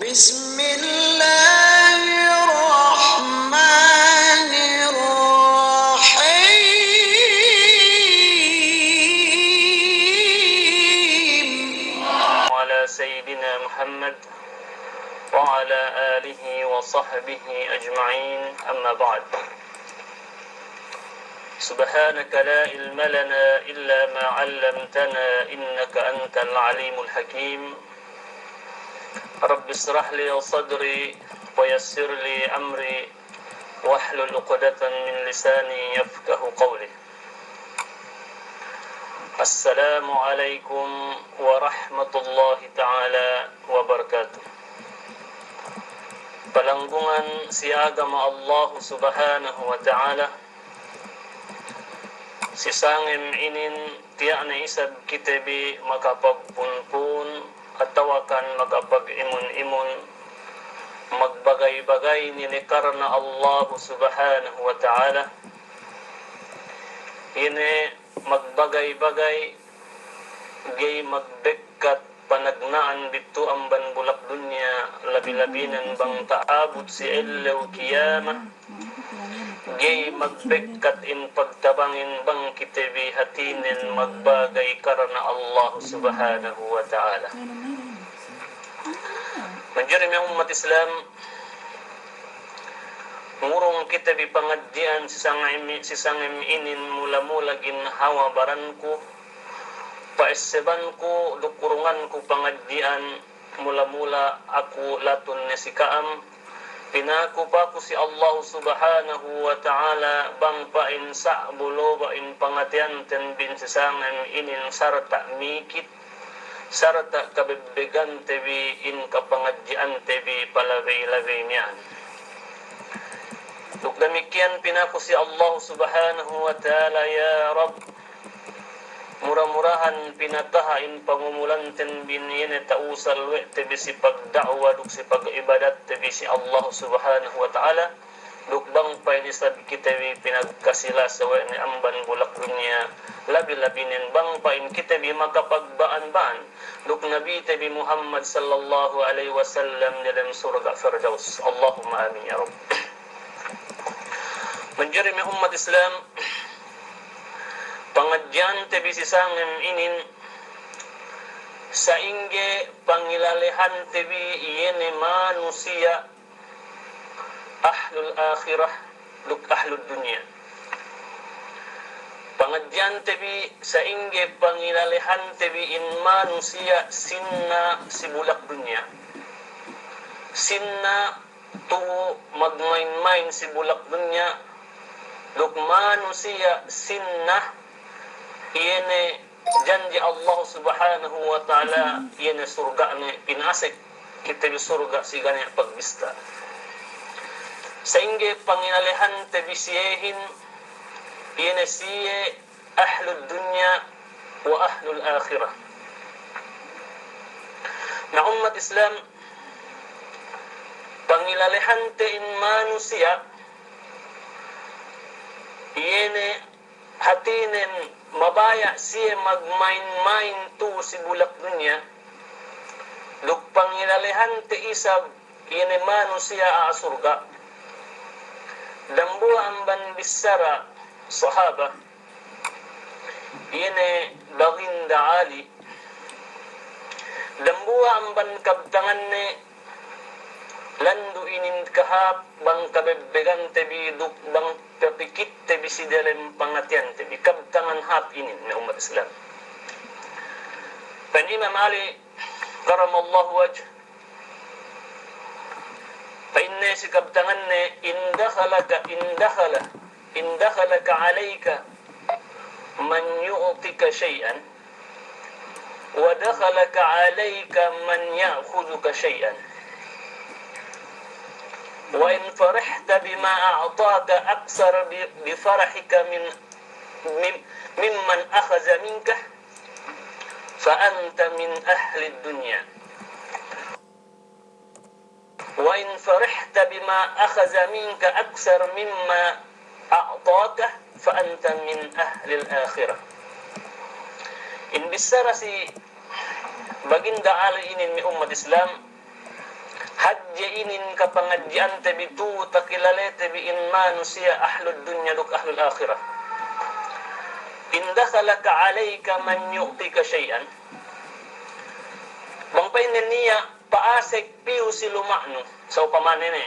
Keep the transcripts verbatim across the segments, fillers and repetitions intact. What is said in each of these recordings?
بسم الله الرحمن الرحيم. وعلى سيدنا محمد وعلى آله وصحبه أجمعين، أما بعد. سبحانك لا علم لنا إلا ما علمتنا إنك أنت العليم الحكيم. رب اشرح لي صدري ويسر لي أمري واحلل عقدة من لساني يفقه قولي. السلام عليكم ورحمة الله تعالى وبركاته. Palanggungan si agama Allahu Subhanahu wa Ta'ala, si sangem inin tiya' ne isab kite bi makapagpunpun atawakan makapag-imun-imun, magbagay-bagay inin karna Allahu Subhanahu wa Ta'ala. Inin magbagay-bagay, ga'i magbekkat panagna'an bi tu amban bulak dunya, labi-labinen bang ta'abut si ellew kiyama. Ga'i magbekkat in pagtabangin bang kite bi hātinen magbagay karna Allah Subhanahu wa Ta'ala. Manjari me' ummat Islam, ngurung kite bi pangadji'an si sangem, si sangem inin mula-mula ginhawa baranku, pa'essebanku duk urunganku pangadji'an, mula-mula aku latun ne si ka'am, pinaku paku si Allah Subhanahu wa Ta'ala bang pa'in sa' bu loba' in pangateyanten bin si sangem inin sarta' mikit, sarta' kabebbegante bi in kapangadji'ante bi palabey-labey miya'an. Duk damikkiyan pinaku si Allah Subhanahu wa Ta'ala, ya Rabb, mura-murahan pinataha' in pangumulanten bin iye ne ta'usal we' te bi si pagda'wa duk si pag'ibadatte bi si Allah Subhanahu wa Ta'ala, duk bang pa'in isab kite bi pinagkasi-lasa we' ne amban bulak dunya, labi-labinen bang pa'in kite bi makapagba'an-ba'an duk Nabite bi Muhammad sallallahu alaihi wasallam diyalem surga' Firdaus. Allahumma amin ya Rabb. Manjari me' ummat Islam, pangadji'ante bi si sangem inin, sa'ingge pangilalehante bi iye ne manusiya' ahlul akhirah duk ahlud dunya. Pangadji'ante bi sa'ingge pangilalehante bi in manusiya' sinna si bulak dunya. Sinna tu magmain-main si bulak dunya, duk manusiya' sinna iye ne janji' Allah Subhanahu wa Ta'ala, iye ne surga'ne, pinasek kite bi surga' si ga' niya' pagbista. Sa'ingge pangilalehante bi siyehin, iye ne siye ahlud dunya wa ahlul akhirah. Na ummat Islam, pangilalehante in manusiya', iye ne hātinen mabaya' siye magmain-main tu si bulak dunya, duk pangilalehante isab iye ne manusiya' a'a surga'. Dambuwa' amban bissara sahaba, iye ne Baginda Ali, dambuwa' amban kabtanganne, landu' inin kahāp bang kabebbegante bi duk bang kapikitte bi si delem pangateyante bi, kabtangan hāp inin, me' ummat Islam. Pa'in Imam Ali karamallahu wajh, pa'inne si kabtanganne, in dakhalaka, in dakhala, in dakhalaka alayka man yu'tika shay'an, wa dakhalaka alayka man ya'khudhuka shay'an. Wa in farihta bima a'taka akthar bi, bi farahika min, min, mimman akhadha minka, fa anta min ahlid dunya. Wa in farihta bima akhadha minka akthar mimma a'taka, fa anta min ahlil akhirah. In bissara si Baginda Ali inin, me' ummat Islam, inin kapangadji'ante bi tu'u takilalete bi in manusiya' ahlud dunya duk ahlul akhirah. In dakhalaka alayka man yu'tika shay'an. Bang pa'inne niya' pa'asek piyu si luma'nu, sa'upamane ne.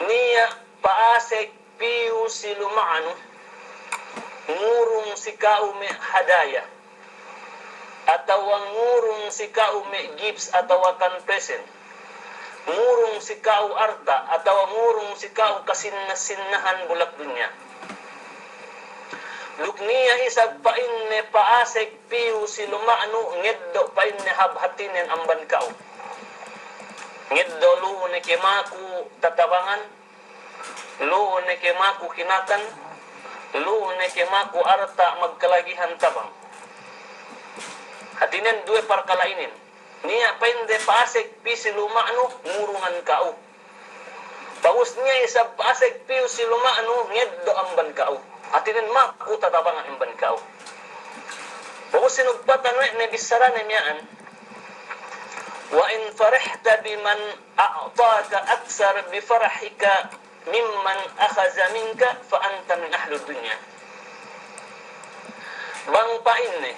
Niya' pa'asek piyu si luma'nu, ngurung si ka'u me' hadaya, atawa ngurung si ka'u me' gifts atawa kan present, ngurung si ka'u arta', atawa ngurung si ka'u kasinna-sinnahan bulak dunya. Duk niya' isab pa'inne pa'asek piyu si luma'nu, ngeddo' pa'inne hāp hātinen amban ka'u. Ngeddo' lu'u ne ke maku tatabangan, lu'u ne ke maku kinakan, lu'u ne ke maku arta' magkalagihan tabang. Hātinen duwe parkala' inin. Niya' pa'inde pa'asek piyu si luma'nu, ngurungan ka'u. Pag'ubus niya' isab pa'asek piyu si luma'nu, ngeddo' amban ka'u. Hātinen maku tatabangan amban ka'u. Pag'ubus sinugpatan we' ne bissarane miya'an. Wa in farihta biman a'taka akthar bi farhika mimman akhadha minka fa anta min ahlid dunya. Bang pa'inne,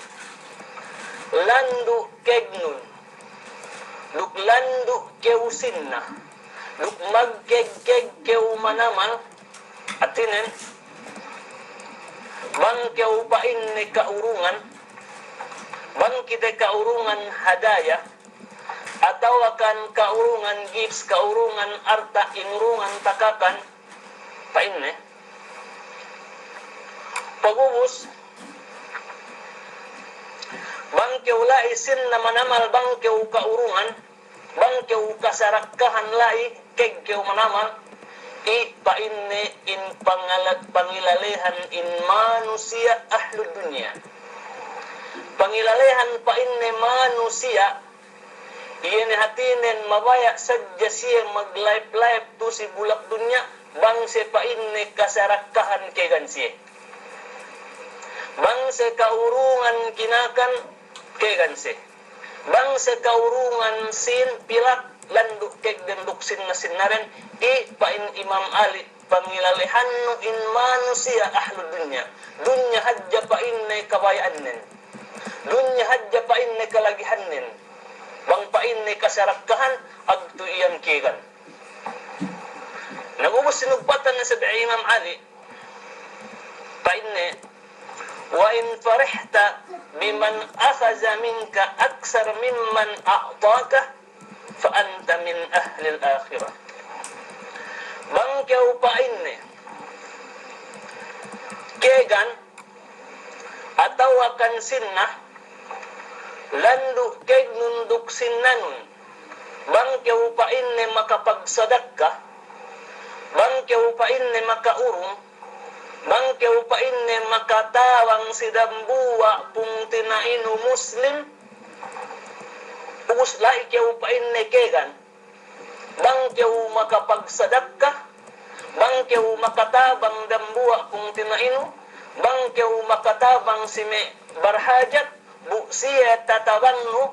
landu' kegnun, duk landu' kew sinna, duk magkeg-keg kew manamal, hātinen, bang kew pa'inne ka'urungan, bang kite ka'urungan hadaya, atawa kan ka'urungan gifts, ka'urungan arta', inurungan takakan, pa'inne. Pag'ubus, bang kew la'i sinna manamal, bang kew ka'urungan, bang kew kasarakkahan la'i, keg kew manamal, i' pa'inne in pangala-, pangilalehan in manusiya' ahlud dunya. Pangilalehan pa'inne manusiya', iye ne hātinen mabaya' sadja siye maglaep-laep tu'u si bulak dunya, bang siye pa'inne kasarakkahan kegan siye. Bang siye ka'urungan kinakan kegan siye. Bang siye ka'urungan sin pilak landu' kegden duk sinna-sinnaren, i' pa'in Imam Ali, pangilalehannu in manusiya' ahlud dunya. Dunya hadja pa'inne kabaya'annen. Dunya hadja pa'inne kalagihannen. Bang pa'inne kasarakkahan, agtu iyan kegan. Na pag'ubus sinugpatan ne isab we' Imam Ali, pa'inne, wa in farihta biman akhadha minka akthar mimman a'taka, fa anta min ahlil akhirah. Bang kew pa'inne kegan atawa kan sinna, landu' kegnun duk sinnanun, bang kew pa'inne makapagsadakka, bang kew pa'inne maka'urung, bang kew pa'inne makatabang si dambuwa' pungtina'inu muslim, ubus la'i kew pa'inne kegan. Bang kew makapagsadakka, bang kew makatabang dambuwa' pungtina'inu, bang kew makatabang si me' barhajat, bu siye tatabangnu,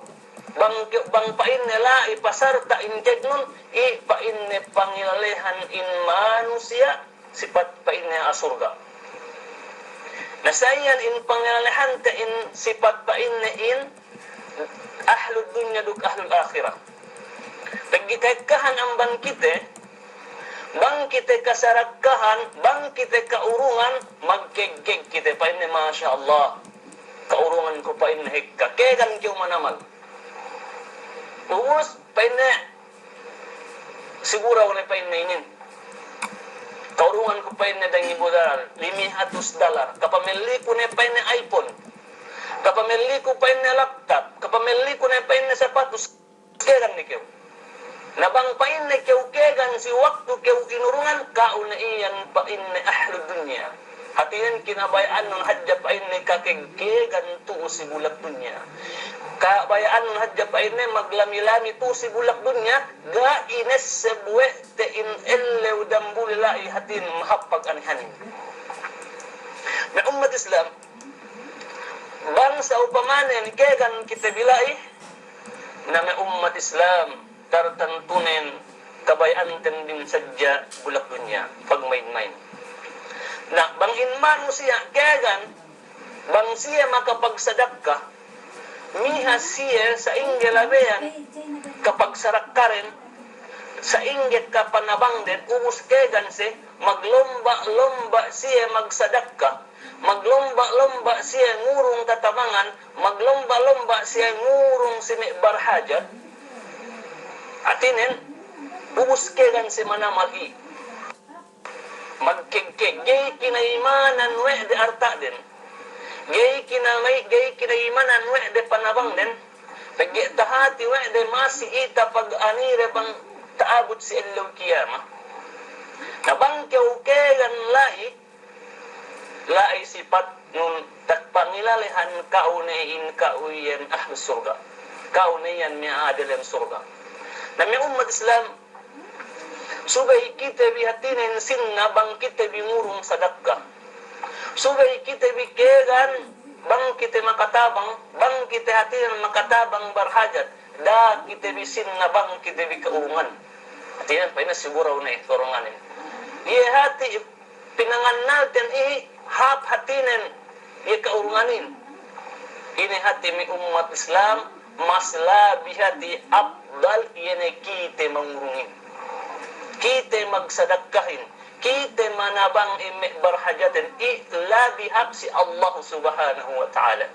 bang kew, bang pa'inne la'i pasarta' in kegnun, i' pa'inne pangilalehan in manusiya', sipat pa'inne a'a surga'. Na sa iyan in pangilalehante in sipat pa'inne in ahlud dunya duk ahlul akhirah. Pegge' ka'ekkahan amban kite, bang kite kasarakkahan, bang kite ka'urungan, magkeg-keg kite pa'inne, masya Allah. Ka'urungan ku pa'inne hekka, kegan kew manamal. Ubus pa'inne, siguraw ne pa'inne inin. Ka'urungan ku pa'inne dangibu dalar, lime hatus dalar. Kapamelli ku ne pa'inne iPhone. Kapamelli ku pa'inne laptop. Kapamelli ku ne pa'inne sapatus. Kegan ne kew. Na bang pa'inne kew kegan si waktu kew inurungan, ka'u ne iyan pa'inne ahlud dunya. Hātinen kinabaya'annun hadja pa'inne kakeg kegan tu'u si bulak dunya. Kabaya'annun hadja pa'inne maglami-lami tu'u si bulak dunya, ga' inesseb we' te in ellew damuli la'i hātinen mahappag anihanin. Me' ummat Islam, bang sa'upamanen kegan kite bi la'i, na me' ummat Islam, Tartantunen kabaya'anten din sadja bulak dunya, pagmain-main. Na, bang in manusiya' kēgan, bang siye makapagsadakka, miha siye sa'ingge labeyan kapagsadakkaden, sa'ingge kapanabangden, ubus kēgan siye, maglomba'-lomba' siye magsadakka, maglomba'-lomba' siye ngurung katabangan, maglomba'-lomba' siye ngurung si me' barhajat, hātinen, ubus kēgan siye manamal i. Magkēg-kēg, ga'i kinaimanan we' de arta'den. Ga'i kinamai-, ga'i kinaimanan we' de panabangden. Pegge' tahāti we' de masi i tapag'anide bang ta'abut si ellew kiyama. Na bang kew kēgan la'i, la'i sipatnun, tapangilalehan ka'u ne in ka'u iyan ahlus surga'. Ka'u ne iyan me' a'a delem surga'. Na me' ummat Islam, subey kite bi hātinen sinna bang kite bi ngurung sadakka. Subey kite bi kēgan bang kite makatabang, bang kite hātinen makatabang barhajat. Da'a kite bi sinna bang kite bi ka'urungan. Hātinen pa'inne siguraw ne ka'urunganin. Iye hāti pinangannalten i hāp hātinen iye ka'urunganin. Ine hāti me' ummat Islam, mas labi hāti afdal iye ne kite mangurungin. Kite magsadakkahin, kite manabang i me' barhajaten i labi hāp si Allah Subhanahu wa Ta'ala.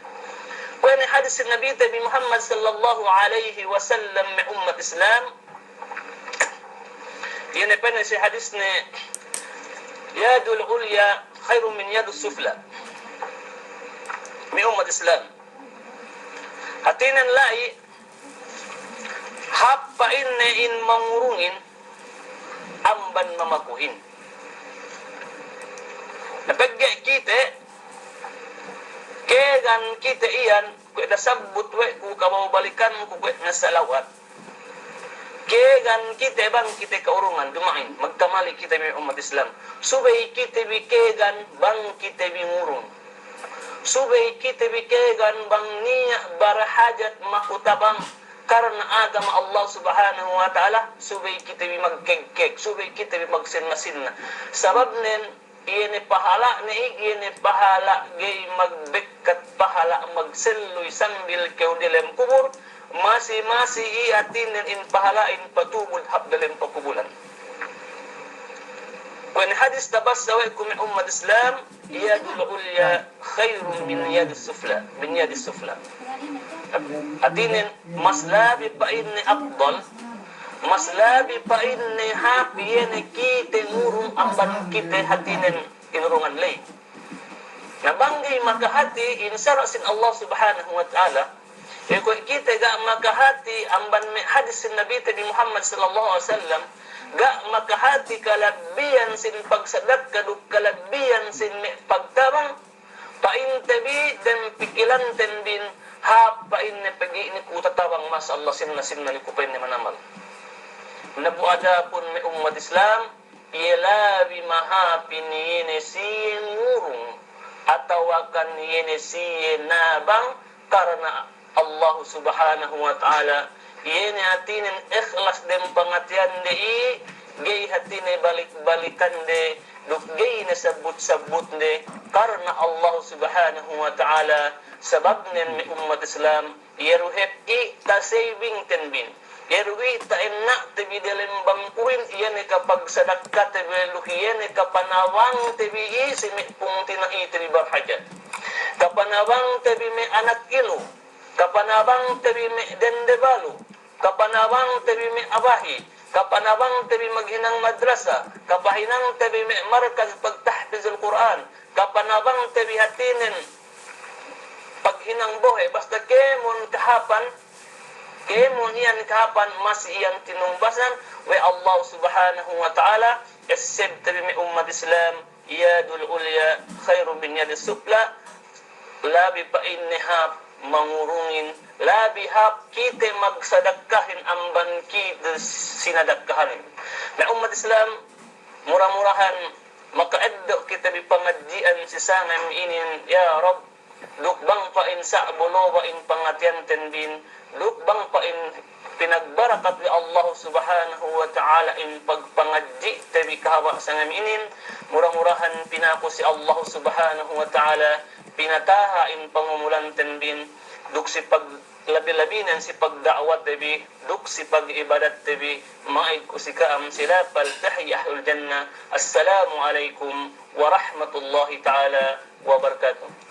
Kuwe' ne hadis Nabite bi Muhammad sallallahu alaihi wasallam me' ummat Islam, Iye ne pa'inne si hadisne, "Yadul ulya khairun min yadis sufla." Me' ummat Islam. Hātinen la'i, hāp pa'inne in mangurungin amban mamakuhin. Na pegge' kite, kēgan kite iyan, kuwe' nasabbut we' ku kababalikan ku kuwe' nasalawat. Kēgan kite bang kite ka'urungan, duma'in, magkamali kite me' ummat Islam. Subey kite bi kēgan bang kite bi ngurung. Subey kite bi kēgan bang niya' barhajat makutabang karna agama Allah Subhanahu wa Ta'ala, subey kite bi magkēg-kēg, subey kite bi magsinna-sinna. Sababnen, iye ne pahala'ne i, iye ne pahala' ga'i magbekkat pahala' magselluy sambil kew delem kubul, masi-masi i hātinen in pahala'in patubul hap delem pakubulan. Kuwe' ne hadis tabassa we' ku me' ummat Islam, "Yadul ulya khairun min yadis sufla, min yadis sufla." Hātinen, mas labi pa'inne afdal, mas labi pa'inne hāp iye ne kite ngurung amban kite hātinen inurungan ley. Na bang ga'i makahāti in sara' sin Allah Subhanahu wa Ta'ala, iye kuwe' kite ga' makahāti amban me' hadis sin Nabite bi Muhammad sallallahu alaihi wasallam, ga' makahāti kalabbiyan sin pagsadakka duk kalabbiyan sin me' pagtabang, pa'inte bi dem pikilanten bin, hāp pa'inne pegge' inin ku tatabang, masya Allah, sinna-sinna inin ku pa'inne manamal. Na bu adapun me' ummat Islam, iye labi mahāpin iye ne siye ngurung, atawakan iye ne siye nabang, karna Allah Subhanahu wa Ta'ala, iye ne hātinen ikhlas dem pangatiyande i, ga'i hātine balik-balikande, duk ga'i ne sabbut-sabbutnde, karna Allah Subhanahu wa Ta'ala. Sababnen me' ummat Islam, iye du hep i' tasavingten bin, iye du i' ta'enna'te bi delem bangkuhin, iye ne kapagsadakkate bi, duk iye ne kapanabangte bi i' si me' pungtina'ite bi barhajat, kapanabangte bi me' anak ilu, kapanabangte bi me' dende balu, kapanabangte bi me' abahi, kapanabangte bi maghinang madrasa, kapahinangte bi me' markaz pagtahfizul Kur'an, kapanabangte bi hātinen paghinang bohe', basta kēmon kahāpan, kēmon iyan kahāpan masi iyan tinumbasan we' Allah Subhanahu wa Ta'ala, essebte bi me' ummat Islam, yadul ulya khairun min yadis sufla, labi pa'inne hāp mangurungin, labi hāp kite magsadakkahin amban kite sinadakkahanin. Na ummat Islam, mura-murahan maka'eddo' kite bi pangadji'an si sangem inin, ya Rabb, Duk bang pa'in sa' boloba in pangateyanten bin, duk bang pa'in pinagbarakat we' Allahu Subhanahu wa Ta'ala in pagpangadji'te bi kahaba' sangem inin, mura-murahan pinaku si Allahu Subhanahu wa Ta'ala, pinataha' in pangumulanten bin, duk si pag-, labi-labinen si pagda'wate bi, duk si pag'ibadatte bi, ma'id ku si ka'am si lapal tahiya ahlul jannah. Assalamu alaikum warahmatullahi ta'ala wabarakatuh.